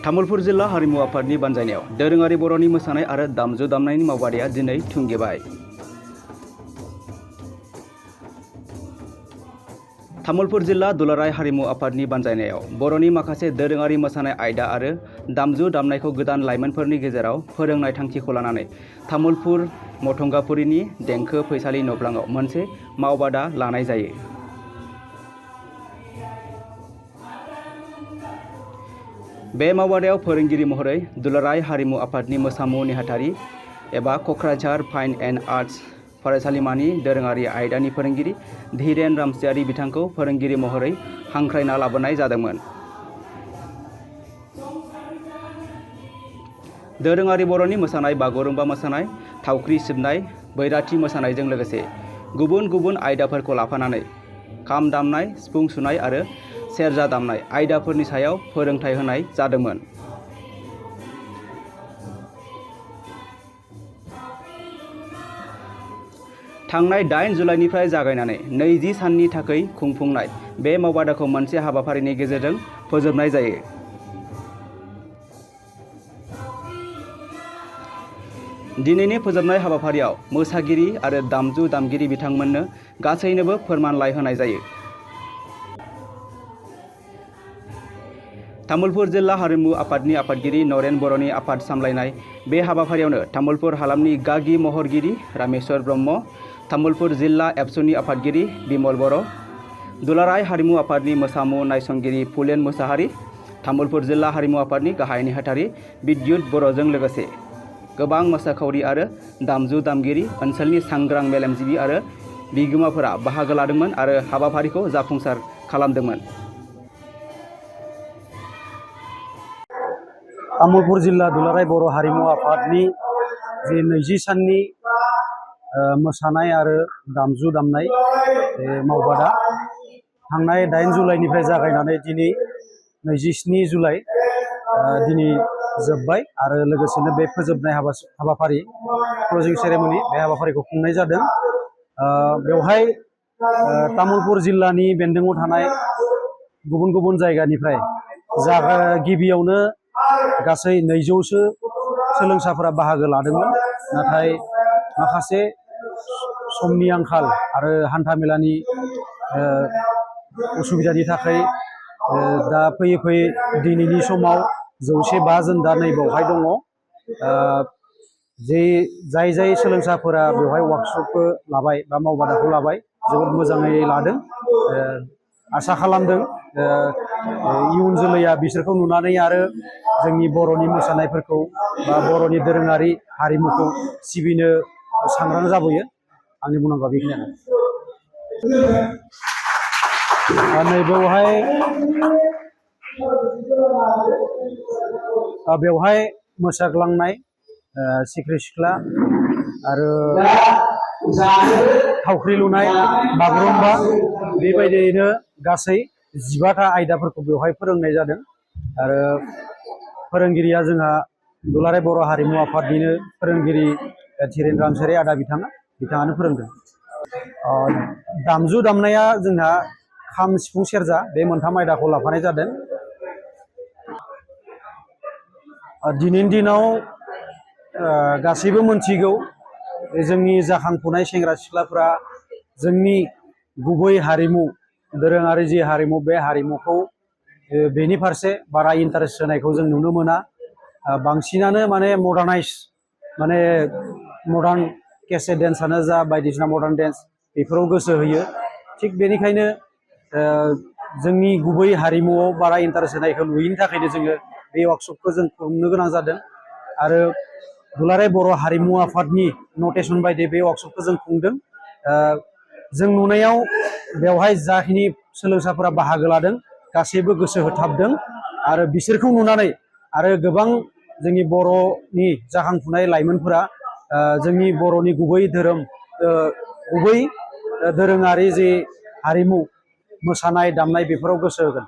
तामुलपुर जिल्ला हारिमु आफादनि बानजायनायाव दोरोङारि बर'नि मोसानाय आरो दामजु दामनायनि मावबादाया दिनै थुंगेबाय। तामुलपुर जिल्ला दुलाराय हारिमु आफादनि बानजायनायाव बर'नि माखासे दोरोङारि मोसानाय आयदा आरो दामजु दामनायखौ गोदान लाइमोनफोरनि गेजेराव फोरोंनाय थांखिखौ लानानै तामुलपुर मथंगापुरीनि देंखो फैसालि नब्लाङाव मोनसे मावबादा लानाय जायो। बे मावबादायाव फोरोंगिरि महरै दुलाराय हारिमु आफादनि मोसामु नेहाथारि एबा क'क्राझार फाइन एन्ड आर्ट्स फरायसालिमानि दोरोङारि आयदानि फोरोंगिरि धीरेन रामसियारि बिथांखौ फोरोंगिरि महरै हांख्रायना लाबोनाय जादोंमोन। दोरोङारि बर'नि मोसानाय बागुरुम्बा मोसानाय, थावख्रि सिबनाय, बैराथि मोसानायजों लोगोसे गुबुन गुबुन आयदाफोरखौ लाफानानै खाम दामनाय, सिफुं सुनाय आरो सेरजा दामनाय आयदाफोरनि सायाव फोरोंथाय होनाय जादोंमोन। थांनाय 8 जुलाइनिफ्राय जागायनानै 20 साननि थाखाय खुंफुंनाय बे मावबादाखौ मोनसे हाबाफारिनि गेजेरजों फोजोबनाय जायो। दिनैनि फोजोबनाय हाबाफारियाव मोसागिरि आरो दामजु दामगिरि बिथांमोननो गासैनोबो फोरमानलाइ होनाय जायो। तामुलपुर जिल्ला हारिमु आफादनि आफादगिरि नरेन बर'नि आफाद सामलायनाय बे हाबाफारियावनो तामुलपुर हालामनि गागि महरगिरि रामेश्वर ब्रह्म, तामुलपुर जिल्ला एबसुनि आफादगिरि बिमल बर', दुलाराय हारिमु आफादनि मोसामु नायसंगिरि फुलेन मुसाहारि, तामुलपुर जिल्ला हारिमु आफादनि गाहाय नेहाथारि बिद्युत बर'जों लोगोसे गोबां मोसाखावरि आरो दामजु दामगिरि ओनसोलनि सांग्रां मेलेमजिबि आरो बिगोमाफोरा बाहागो लादोंमोन आरो हाबाफारिखौ जाफुंसार खालामदोंमोन। तामुलपुर जिल्ला दुलाराय बर' हारिमु आफादनि जे 20 साननि मोसानाय आरो दामजु दामनाय मावबादा थांनाय 8 जुलाइनिफ्राय जागायनानै दिनै 27 जुलाइ दिनै जोब्बाय आरो लोगोसेनो बे फोजोबनाय हाबाफारि क्लजिं सेरेमनि बे हाबाफारिखौ खुंनाय जादों। बेवहाय तामुलपुर जिल्लानि बेन्दोङाव थानाय गुबुन गुबुन जायगानिफ्राय गिबियावनो गासै 200सो सोलोंसाफोरा बाहागो लादोंमोन, नाथाय माखासे समनि आंखाल आरो हान्थामेलानि उसुबिदानि थाखाय दा फैयै फैयै दिनैनि समाव 105 जोन दा नै बेवहाय दङ। जाय सोलोंसाफोरा बेवहाय वार्कशपखौ लाबाय बा मावबादाखौ लाबाय जोबोद मोजाङै लादों। आसा खालामदों इयुन जोलैया बिसोरखौ नुनानै आरो जोंनि बर'नि मोसानायफोरखौ बा बर'नि दोरोङारि हारिमुखौ सिबिनो सांग्रां जाबोयो। आंनि बुंनांगौआ बेखिनियानो। बेवहाय मोसाग्लांनाय सिख्रि सिख्ला आरो थावख्रि लुनाय, बागुरुम्बा बेबायदियैनो गासै 15टा आयदाफोरखौ बेवहाय फोरोंनाय जादों आरो फोरोंगिरिया जोंहा दुलाराय बर' हारिमु आफादनिनो फोरोंगिरि धीरेन रामसियारि आदा बिथाङानो फोरोंदों। दामजु दामनाया जोंहा खाम, सिफुं, सेरजा बे मोनथाम आयदाखौ लाफानाय जादों। दिनैनि दिनाव गासैबो मोनथिगौ जोंनि जाखांफुनाय सेंग्रा सिख्लाफ्रा जोंनि गुबै हारिमु दोरोङारि जि हारिमु बे हारिमुखौ बेनि फारसे बारा इन्टारेस्ट होनायखौ जों नुनो मोना। बांसिनानो माने मडार्नाइज माने मडार्न केसेट डेन्सआनो जा बायदिसिना मडार्न डेन्स बेफोराव गोसो होयो। थिग बेनिखायनो जोंनि गुबै हारिमुआव बारा इन्टारेस्ट होनायखौ नुयिनि थाखायनो जोङो बे वार्कशपखौ जों खुंनो गोनां जादों आरो दुलाराय बर' हारिमु आफादनि नटेसन बायदि बे वार्कशपखौ जों खुंदों। जों नुनायाव बेवहाय जाखिनि सोलोंसाफोरा बाहागो लादों गासैबो गोसो होथाबदों आरो बिसोरखौ नुनानै आरो गोबां जोंनि बर'नि जाखांफुनाय लाइमोनफोरा जोंनि बर'नि गुबै दोरोङारि जि हारिमु मोसानाय दामनाय बेफोराव गोसो होगोन।